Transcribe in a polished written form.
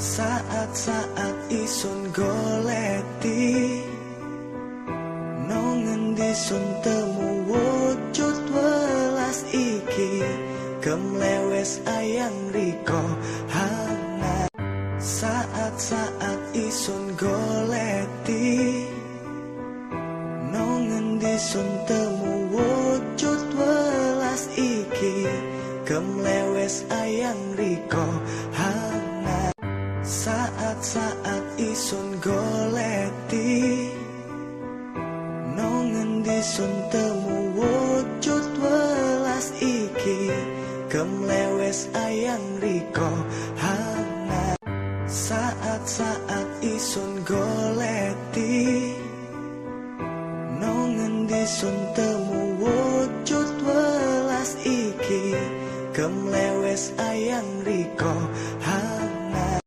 Saat-saat isun goleti, no ngendi sun temu wujud welas iki, kemlewes ayang riko hangat. Saat-saat isun goleti, no ngendi sun temu wujud welas iki, kemlewes ayang riko hangat. Saat-saat isun goleti, no ngendi sun temu wujud welas iki, kemlewes ayang riko hangat.